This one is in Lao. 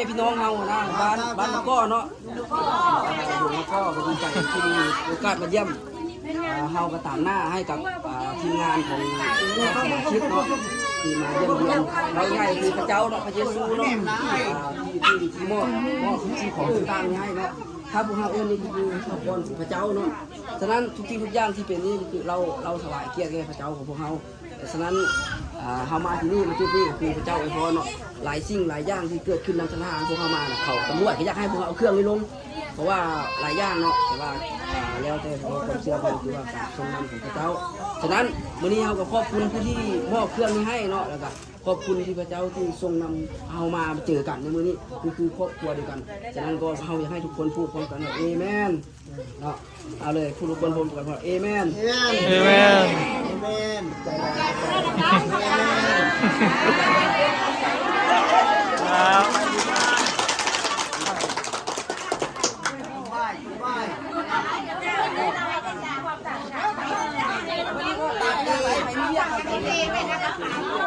ພີ່ນ້ອງເຮົານະ ບ້ານ ບ້ານມະກໍເນາະ ບ້ານມະກໍ ກໍດີໃຈທີ່ມີໂອກາດມາຢ້ຽມ ອ່າ ເຮົາກໍຕາມໜ້າໃຫ້ກັບ ອ່າ ທີມງານຂອງພະສາທິດເນາະ ທີ່ມາຢ້ຽມຢຽມເຮົາໃຫຍ່ຄືພະເຈົ້າເນາະ ພະເຢຊູເນາະ ອ່າ ທີ່ ທີ່ ທີ່ມອບ ມອບສິ່ງຂອງຕ່າງໆນີ້ໃຫ້ເນາະ. ຖ້າພວກເຮົາເອີ້ນນີ້ຄືພະພອນຂອງພະເຈົ້າເນາະ. ສະນັ້ນທຸກສິ່ງທຸກຢ່າງທີ່ເປັນນີ້ຄືເຮົາ ເຮົາຖວາຍກຽດແກ່ພະເຈົ້າຂອງພວກເຮົາ. ສະນັ້ນ ອ່າ ເຮົາມາທີ່ນີ້ ມາຈຸດນີ້ຄືພະເຈົ້າອວຍພອນເນາະ. ຫຼາຍສິ່ງຫຼາຍຢ່າງທີ່ເກີດຂຶ້ນນຳທາງພວກເຮົາມານະ ເຂົາຕຳຫຼວດກໍຢາກໃຫ້ພວກເຮົາເອົາເຄື່ອງນີ້ລົງ ເພາະວ່າຫຼາຍຢ່າງເນາະ ແຕ່ວ່າ ອ່າ ແລ້ວແຕ່ຄວາມເຊື່ອຂອງ ຫຼືວ່າການຊົງນຳຂອງພະເຈົ້າ. ສະນັ້ນມື້ນີ້ເຮົາກໍຂອບຄຸນຜູ້ທີ່ມອບເຄື່ອງນີ້ໃຫ້ເນາະ ແລ້ວກໍຂອບຄຸນທີ່ພະເຈົ້າທີ່ຊົງນຳເຮົາມາເຈີກັນໃນມື້ນີ້ ຄື ຄືຄອບຄົວດຽວກັນ. ສະນັ້ນກໍເຮົາຢາກໃຫ້ທຸກຄົນພູດພ້ອມກັນວ່າ ເອແມນ ເນາະ ເອົາເລີຍ ຜູ້ທຸກຄົນພ້ອມກັນວ່າ ເອແມນ ເອແມນ ເອແມນ ເອແມນ ໃຈຫຼາຍ ເອແມນ ຄັບ.